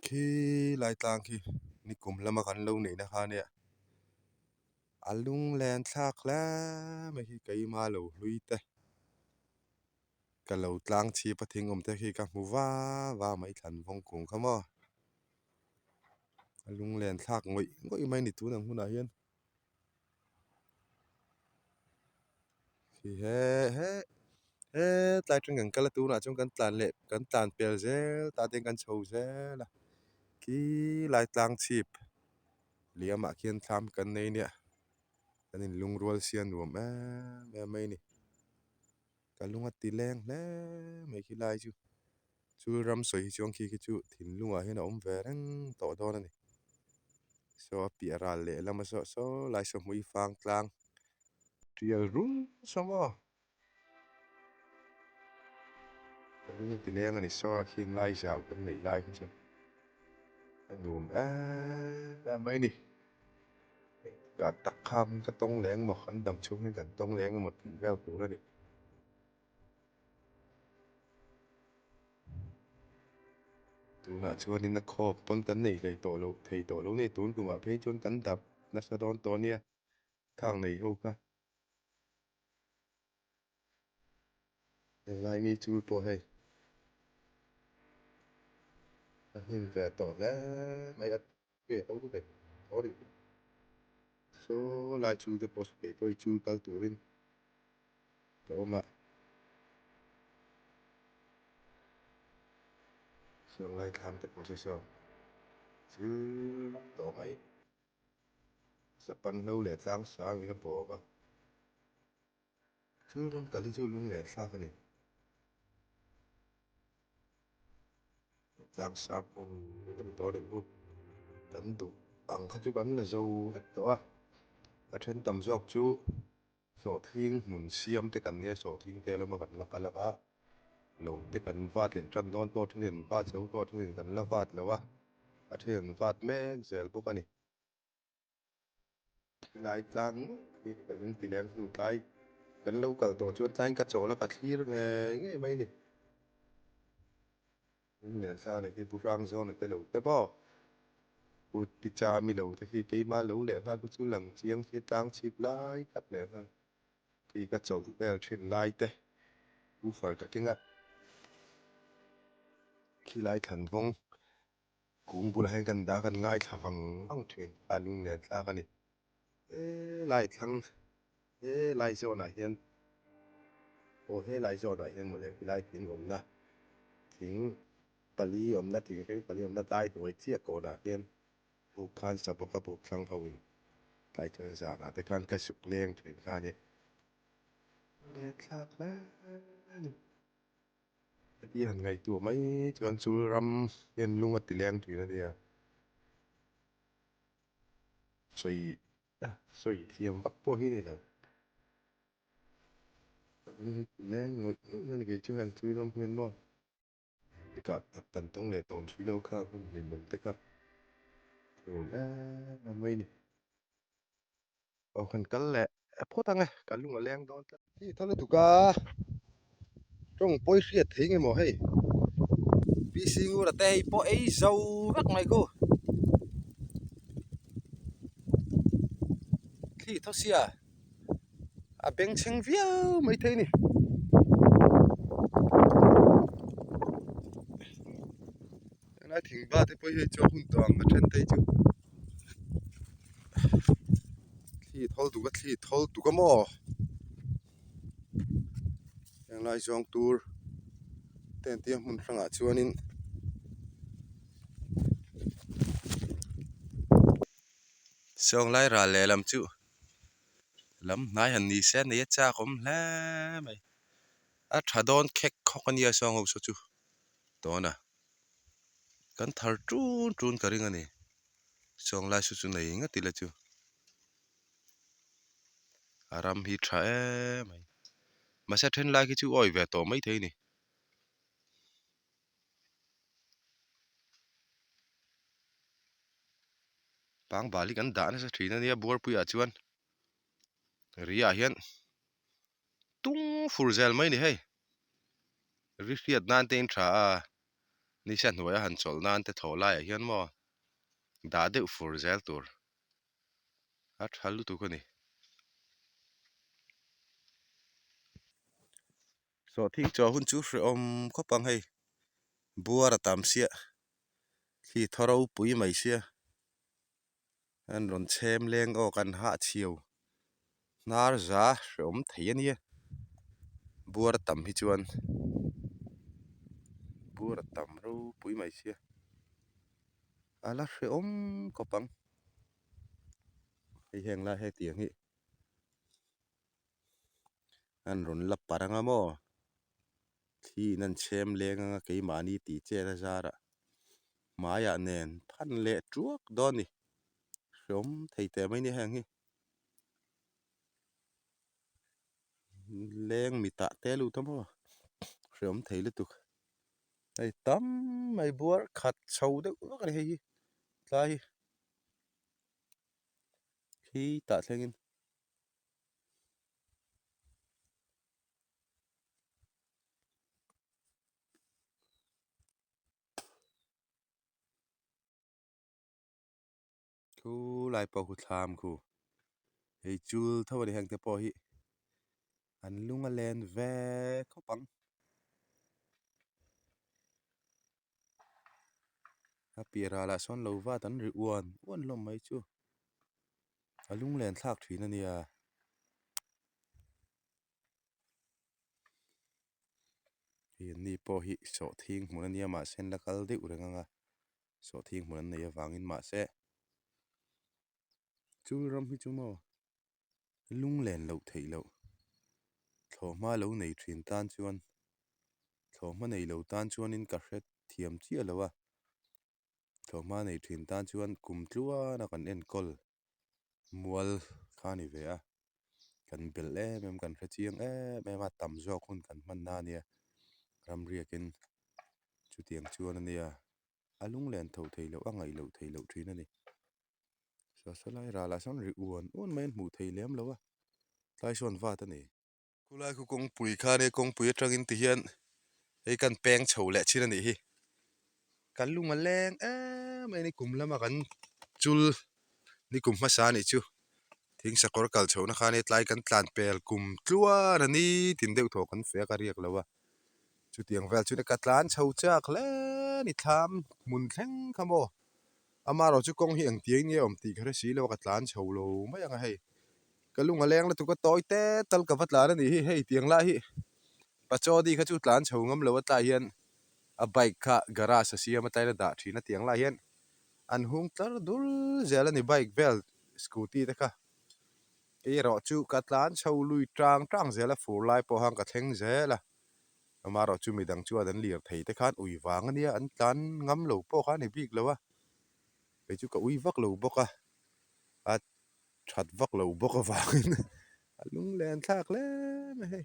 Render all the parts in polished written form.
Khi lai tlang khi nikum lama kan lo neihna kha nia a lunglen thlak hle mai hi keima lo hlui te ka lo tlang chhip a thing awm te khi ka hmu va va mai thlan vawng kung kha maw a lunglen thlak ngawih ngawih mai a ni tun ang hunah hian. Khi he he hetlai atang kan kal a tunah chuan kan tlan leh kan tlan pel zel ta te kan chho zel a khi lai tlang chhip liamah khian thlam kan nei nia kan in lungrual sia nuam em em mai a ni ka lung a ti leng hle mai khi lai chu chu ram sawi hi chuan khi khi chu thinlungah hian a awm ve reng tawh dawn a ni. Saw a piah ral leh lama saw saw lai saw hmui fang tlang tial rum saw maw ka lung ti leng a ni saw a khing lai zau kan neih lai kha chu a nuam em em mai a ni ka tak kham ka tawng leng maw kan dam chhung hian kan tawng leng emaw tih vel tur a ni. Tunah chuanin a khawp pawn kan nei hlei tawh lo thei tawh lo nei tun tumah phei chuan kan dap nasa dawn tawh nia khang nei ho kha. Helai mi chu pawh hei a hnim ve tawh hle mai a ve ho ve sorry saw lai chu te pawh saw keipawh hi chu kal turin ka awm a. Saw lai thlam te pawh chu saw thil tawh mai sapan hlo leh tlang sang in a bawk a thil rawn kal hi chu lung leh thlak a ni. Tlang sang pawh kan tawh reng u kan duh ang kha chu kan la zo vek tawh a a then tam zawk chu. Sawhthing hmun siam te kan nia sawhthing te lama kan la kal a, lo te kan vat leh tan dawn pawh a then vat zo pawh a then kan la vat lo a, a then vat mek zel bawk a ni. Helai tlang hi kan inti leng hnu tlai kan lo kal tawh chuan tlaiin ka chawl a ka thlir ngei ngei mai a ni. Nasa leh hi Pu Hrangzawna te lo te maw? Pu Tichami lo te hi keimah lo leh nghal chu lang chiang hi tlang chhip lai tak leh nghal khi ka chawlh vel thin lai te Pu Far ka keng a, khi lai thlanvawng kung bulah hian kan dah kan ngaithla vang vang thin a lunglen tlak a ni. He lai thlang he lai zawnah hian aw he lai zawnah hian mawle helai thing awmna thing pali awmna thing hreng pali awmna tlai hnuai chiah kawnah hian buk khan sa bawk a buk thlang ho in tlai chuan zanah te khan ka suk leng thin kha a ni. Lenthlak hle a ni. Heti han ngaihtuah mai chuan chu ram hian lung a ti leng thin a nia. Sawi sawi thiam vak pawh hi ni lo. Leng ngawih ngawih a ni kei chu hian tui ram hian maw tikah tak kan tawng leh tawng thui lo kha hun hlimawm te kha nuam em em mai ni. Aw kan kal leh phawt ang e, ka lung a leng dawn tlat. Hi tho lutuk a, tawng pawi hriat thei nge maw hei. PC Ngura te hei pawh ei zo vek mai khu. Thli tho sia a bengchheng viau mai thei a ni. Helai thingva te pawh hi hei chuan hun tawh ang a then te hi chu. Thli thawl tuk a thli thawl tuk a maw henglai zawng tur te an tia hmun hrangah chuanin sawnglai ral lehlam chu lam hnai han ni se a nei a chak awm hle mai a tha dawn khek khawk a nia sawng ho saw chu tawna. Kan thar tun tun ka ring a ni. Chuang lai saw chu nei ngat ila chu a ram hi tha em mai mahse a then lai khi chu awi ve tawh maithei a ni. Pangbal hi kan dah nasa thin a nia buarpuiah chuan ri ah hian tung fur zel mai a ni hei ri hriat nan te in tha a nisa hnuaia han chawlh nan te thlawh laiah hian maw dah deuh fur zel tur a tha lutuk a ni. Sawhthing chaw hun chu hrehawm khawp ang hei buar a tam siah thli thaw ropui mai sia an rawn chhem leng awk an hah chhiau hnar za hrehawm thei a nia buar a tam hi chuan buar a tam ropui mai sia a la hrehawm khawp ang hei heng lai hetiang hi. An rawn la parh anga maw thli in an chhem leng anga keimahni tih chet a zarah hmaiah nen phan leh tuak dawn a ni hreawm thei teh mai a nia heng hi leng mitah te lut a maw hreawm thei lutuk hei tam mai buar khat chho deuh vek a ni hei hi tlai hi khi tah thlengin. Thu lai pawh khu thlam khu hei chul tho a ni heng te pawh hi an lung a len ve khawp ang. A piah ralah sawn lo vat an ri uan uan hlawm mai chu. A lunglen thlak thin a nia. Hei an ni pawh hi sawhthing hmun a nia mahse an la kal deuh reng ang a sawhthing hmun an nei avangin mahse chu ram hi chu maw lunglen loh theih loh thlawhhma lo nei thin tan chuan thlawhhma nei lo tan chuanin ka hre thiam chiah lo a. Thlawhhma nei thin tan chuan kum tluana kan enkawl mual kha a ni ve a, kan belh em em kan hre chiang em em a, tam zawk hun kan hman na a nia, ramriakin chutiang chuan a nia, a lunglen tho thei loh a ngaih loh theih loh thin a ni. Saw saw lai ralah sawn ri uan uan mai an hmuh thei lem lo a, tlai sawn vat a ni. Khulai khu kawngpui kha nia kawngpui atangin ti hian hei kan peng chho leh chin a nih hi kan lung a leng em a ni kum lama kan chul ni kum hmasa a nih chu thing sakawr kal chhohna kha nia tlai kan tlan pel kum tluan a ni tin deuh thaw kan feh a ka riak lo a chutiang vel chu ka tlan chho chak hle a ni thlam hmun thleng kha maw amaherawhchu kawng hi engtiang nge awm tih ka hre si lo a ka tlan chho lo mai ang a hei. Ka lung a leng lutuk a tawi te tal ka va tlan a nih hi hei tiang lai hi Pachodi kha chu tlan chho ngam lo a tlai hian a bike kha garage a siam a tlaiin a dah thin a tiang lai hian an hung tlar dul zel a ni bike vel scooty te kha kei erawh chu ka tlan chho lui tang tang zel a fur lai pawh khan ka thleng zel a amaherawh chu midang chuan an lir thei te khan ui vang a nia an tlan ngam lo pawh kha a ni bik lo a kei chu ka ui vak lo bawk a a. that vak lo bawk avangin a lunglen thlak hle mai hei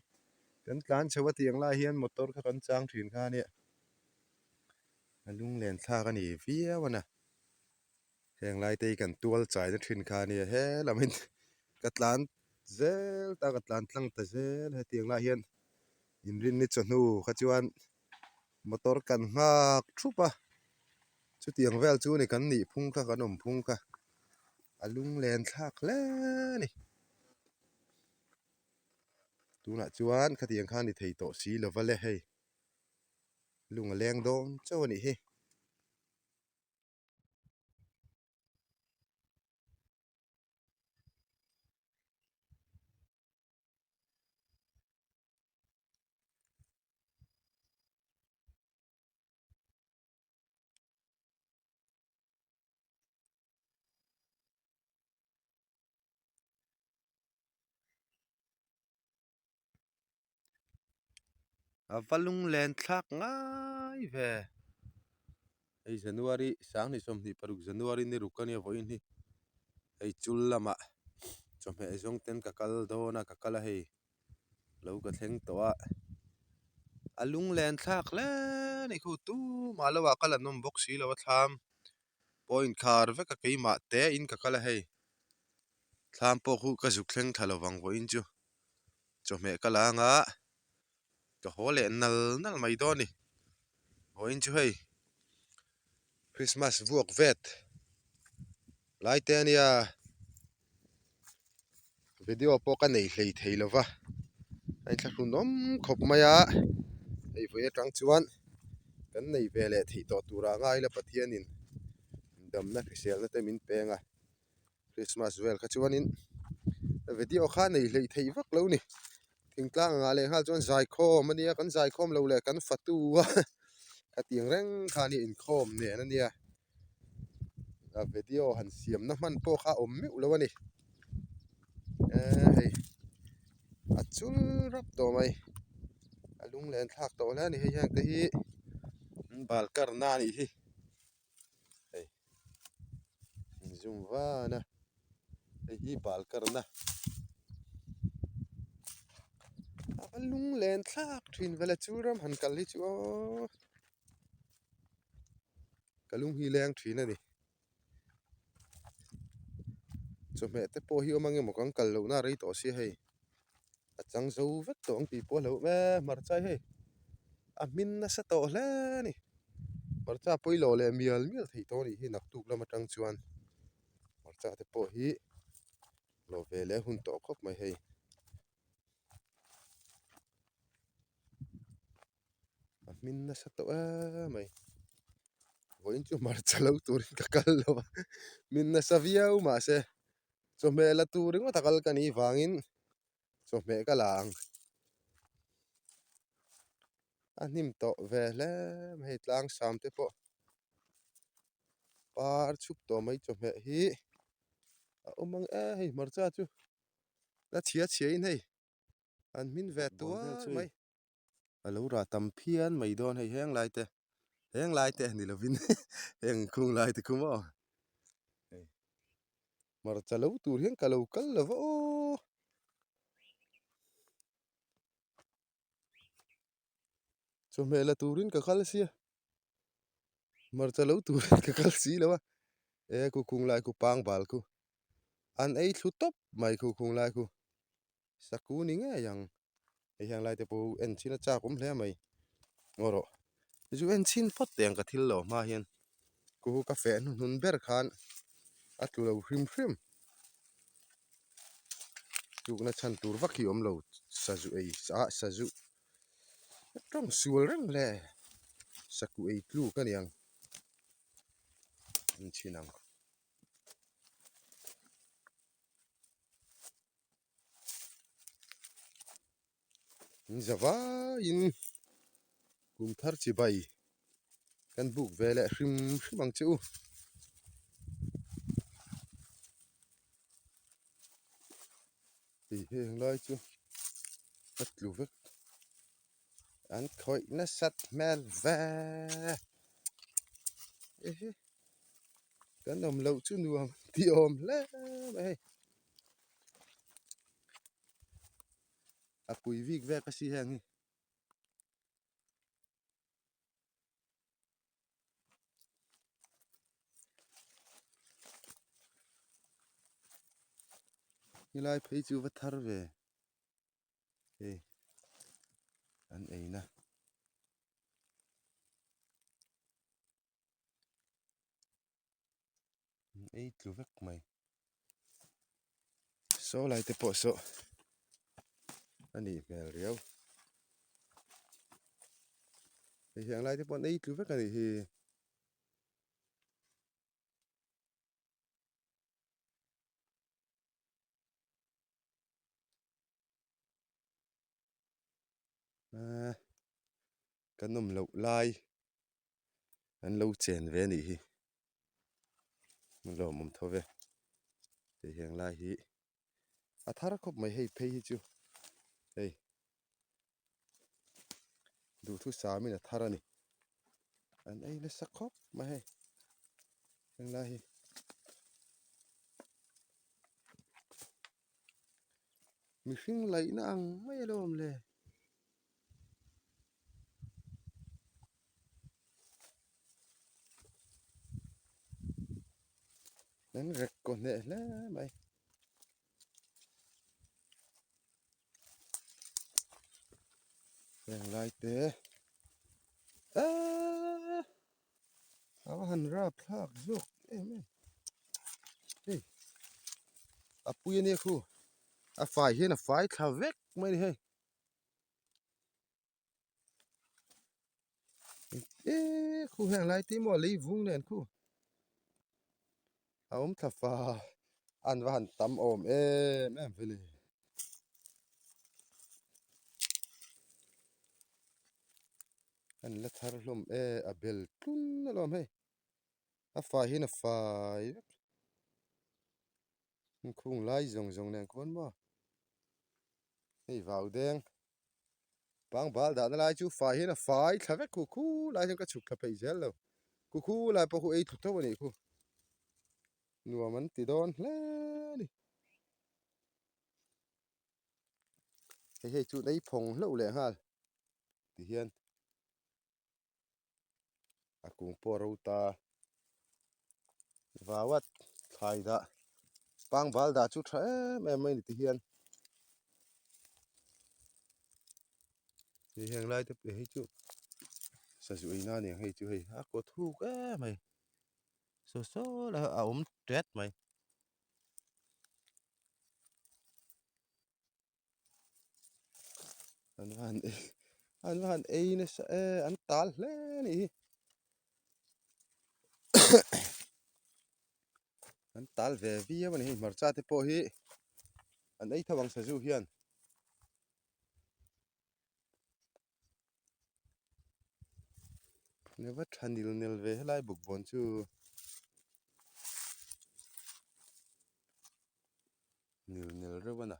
kan tlan chho a tiang lai hian motor kha kan chang thin kha ania a lunglen thlak a ni viau a na heng lai te hi kan tual chai na thin kha ania he lamin ka tlan zel ta ka tlan tlang ta zel hetiang lai hian inrinni chawhnu kha chuan motor kan nghak thup a chutiang vel chu ni kan nih phung kha kan awm phung kha a lunglen thlak hle a ni tunah chuan khatiang khan ni thei tawh si lova le hei lung a leng dawn chauh a nih hi. A va lunglen thlak ngai ve. Hei January 2026 January ni ruk a nia vawiin hi hei chul lamah chawhmeh zawng ten ka kal dawn a ka kal a hei lo ka thleng tawh a a lunglen thlak hle a ni khu tumah lo ah kal an awm bawk si lo a thlam pawh a inkhar vek a keimah te in ka kal a hei thlam pawh khu ka zuk thleng thla lovang vawiin chu chawhmeh ka la ang a. Ka haw leh nal nal mai dawn a ni. Vawiin chu hei Christmas vuak vet lai te ania video pawh ka nei hlei thei lo va a inthlahrun awm khawp mai a hei vawi atang chuan kan nei ve leh theih tawh turah a ngai la Pathianin damna hriselna te min peng a Christmas vel kha chuanin video kha nei hleih theih vak lo ni thingtlang angah leh nghal chuan zaikhawm a nia kan zaikhawm lo leh kan fatu a khatiang reng kha ania inkhawm nen a nia a video han siamna hman pawh kha a awm meuh lo a ni eee hei a chul rap tawh mai a lunglen thlak tawh hle a ni hei hian te hi an bal karna a nih hi. Hei in zoom van a hei hi bal karna a lunglen thlak thin vel a chu ram han kal hi chu aw ka lung hi leng thin a ni chawhmeh te pawh hi awm ang emaw kan kal lohna a rei tawh sia hei a chang zo vek tawh ang tih pawh a hlauh em hmarcha hi hei a hmin nasa tawh hle a ni hmarcha pawilawh leh mial mial theih tawh a nih hi naktuk lam atang chuan hmarcha te pawh hi lawh ve leh a hun tawh khawp mai hei. A hmin nasa tawh em mai vawiin chu hmarcha lo turin ka kal lo a hmin nasa viau mahse chawhmeh la tur ringawt a kal ka nih vangin chawhmeh ka la ang a hnim tawh ve hle mai hei tlang sam te pawh par chhup tawh mai chawhmeh hi a awm ang e hei hmarcha chu la chhia chhia in hei an hmin ve tuar mai. A lo rah tam phian mai dawn hei heng lai te heng lai te ni lovin heng khung lai te khu maw hei hmarcha lo tur hian ka lo kal lo va aw chawhmeh la turin ka kal sia hmarcha lo turin ka kal si lo a e khu khung lai khu pang bal khu an ei thlu tawp mai khu khung lai khu saku ni ngei ang. Hei hian lai te pawh en chhin a chak awm hle mai ngaw rawh zu en chhin phawt teh ang ka thil lo hma hian ku ka feh hnuhnun ber khan a tlu lo hrim hrim tlukna chhan tur vak hi awm lo sazu ei ah sazu tawng sual reng hle saku ei tluk a niang en chhin ang. In za vaiin kum thar chi bai kan buk ve leh hrim hrim ang che u. Hei heng lai chu a tlu vek an khawih nasat hmel ve ehe kan awm loh chu nuam tih awm hle mai hei. A pui vik vek a si heng hi. Helai phei chu va thar ve hei an eina. Ei tlu vek mai saw lai te pawh saw a nih hmel riau hei hian lai te pawh an ei tlu vek a nih hi. Kan awm loh lai an lo chen ve a nih hi a lawmawm tho ve hei heng lai hi a thar khawp mai hei phei hi chu hei duhthusam in a thar a ni. An ei nasa khawp mai hei henglai hi. Mihring laihna ang mai a lo awm le. An rek kaw hneh hle mai. Heng lai te eeee a va han rap thlak zawk em em hei a pui ania khu a fai hian a fai thla vek mai a ni hei. Eee khu heng lai te maw lei vung nen khu a awm thla fa an va han tam awm em em vele an la thar hlawm e a bel tlun alawm hei a fai hian a fai vek khung lai zawng zawng nen khuan maw hei vau deng. Pangbal dahna lai chu fai hian a fai thla vek khu khu lai hian ka chhuk thla peih zel lo khu khu lai pawh khu ei thlu tho a nih khu nuam an ti dawn hle a ni hei hei chu nei phawng hlauh leh nghal ti hian a kung pawh a ro ta vau a thlai dah pangbal dah chu tha em em mai ni ti hian hei heng lai te pawh hi chu sazu ei na aniang hei chu hei a kaw thuk em mai saw saw lai a awm tet mai. An va han ei an va han ei nasa e an tal hle a nih hi an tal ve viau a ni hei hmarcha te pawh hi an ei tho ang sazu hian. Ni va tha nil nel ve helai bawkbawn chu. Nil nel reuh a na.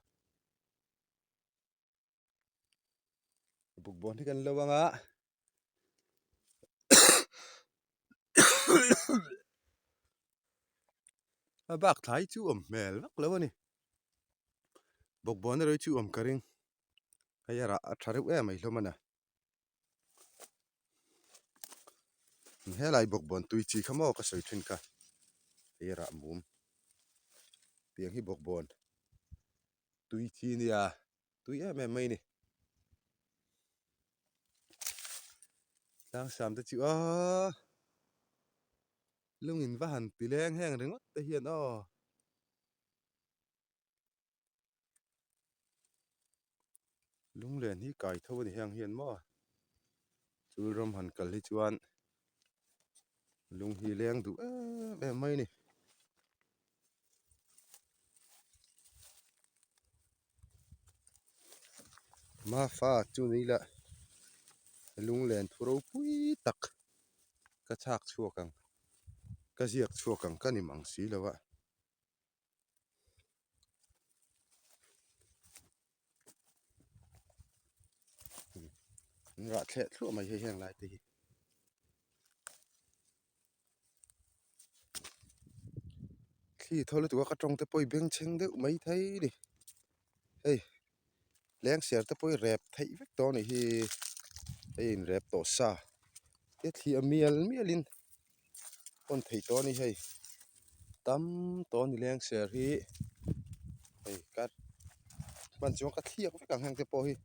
Bawkbawn hi kan lo ang a. A bak thlai chu awm hmel vak lo a ni. Bawkbawn erawh hi chu awm ka ring. Hei a rah a tha reuh em mai hlawm a na. Helai bawkbawn tui chi kha maw ka sawi thin kha hei a rah mum tiang hi bawkbawn tui chi a nia tui em em mai a ni tlangsam te chu aaa lungin va han ti leng heng ringawt te hian aw. Lunglen hi kai tho a ni heng hian maw chul ram han kal hi chuan lung hi leng duh em em mai a ni. Mafa chu ni ila lunglen thu ropui tak ka chhak chhuak ang ka ziak chhuak ang ka ni mang si lo a. An rah thleh thluah mai hei heng lai te hi. Thli thaw lutuk a ka tawng te pawh i bengchheng deuh mai thei ni. Hei leng ser te pawh i rep theih vek tawh a nih hi hei in rep tawh sa te thli a mial mial in hawn theih tawh a ni hei tam tawh a ni leng ser hi hei ka hman chuan ka thliak vek ang heng te pawh hi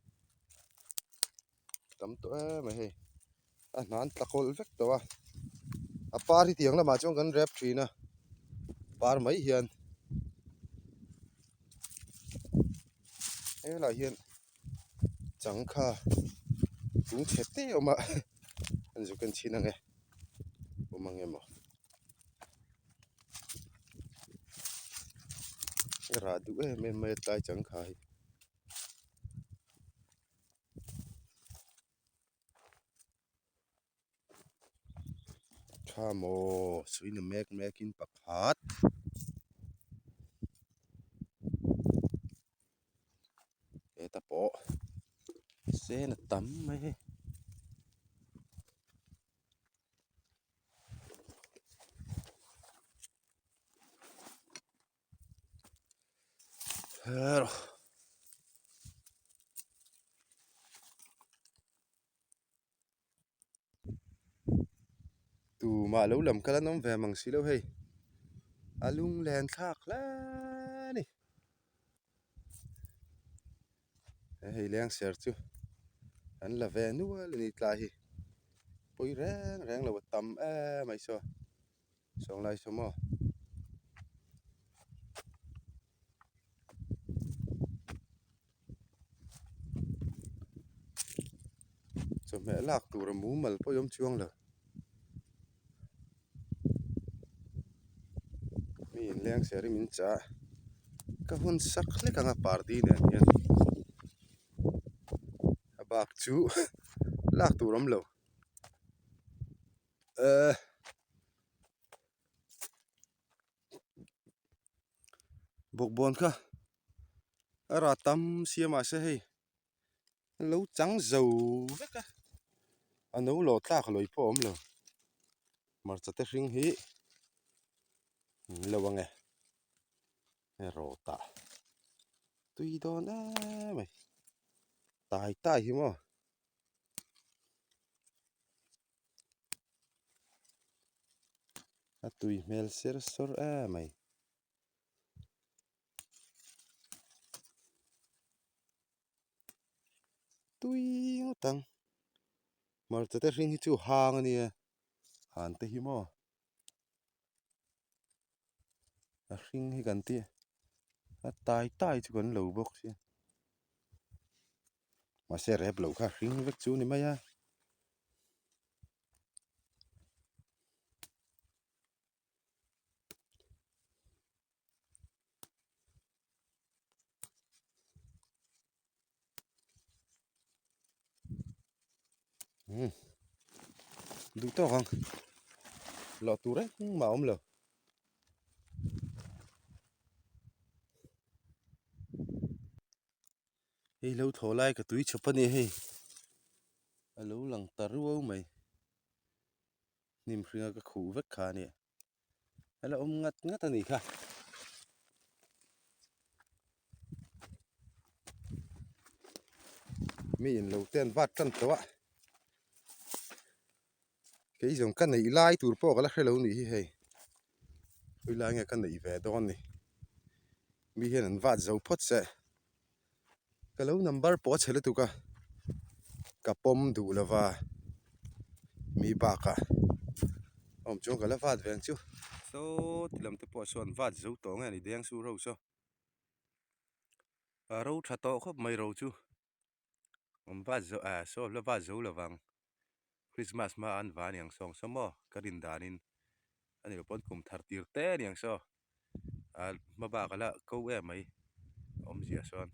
tam tawh em mai hei a hnan tla kawlh vek tawh a a par hi tiang lamah chuan kan rep thin a par mai hian helaiah hian changkha tung chhe te a awm a an zuk en chhin ang e awm ang emaw a rah duh em em mai a tlai changkha hi. Tha maw suihna mek mek in pakhat heta pawh sen a tam mai hei. Herawh. Tumah lo lam kal an awm ve mang si lo hei. A lunglen thlak hle a ni. Hei leng ser chu an la ve nual a ni tlai hi. Pawi reng reng lo a tam em mai saw. Sawnglai saw maw. Chawhmeh lak tur a mumal pawh i awm chuang lo. Mi inleng ser hi min chah a, ka hun sak hlek ang a party nen hian a bak chu lak tur a awm lo. Ehh. Bawkbawn kha a rah tam sia mahse hei a lo chang zo vek a, a no lawh tlak lawih pawh a awm lo hmarcha te hring hi an lo ang e hei rawt ah tui dawn em mai tai tai hi maw. A tui hmel ser sawr em mai. Tui ngawt ang. Hmarcha te hring hi chu hang a nia. Han te hi maw. A hring hi kan ti a tai tai chu kan lo bawk sia. Mahse rep loh kha hring vek chu a ni mai a. Umm duh tawk ang loh tur engmah a awm lo. Hei lo thaw lai ka tui chhup a ni hei a lo lang ta ruau mai hnim hringa ka khuh vek kha a nia a la awm ngat ngat a nih kha. Mi in lo te an vat tan tawh a kei zawng ka neih lai tur pawh ka la hre lo nih hi hei khawilai nge ka neih ve dawn ni mi hian an vat zo phawt se ka lo number pawh a chhe lutuk a ka pawm duh lova mi bakah awm chuan ka la vat ve ang chu saw ti lam te pawh sawn vat zo tawh nge ni deng sur ho saw a ro tha tawh khawp mai ro chu awm vat zo ah saw la vat zo lovang Christmas hma an va aniang sawng saw maw ka rin danin a ni lo pawn kum thar tir te aniang saw ah hma bak a la ko em mai awmzia sawn.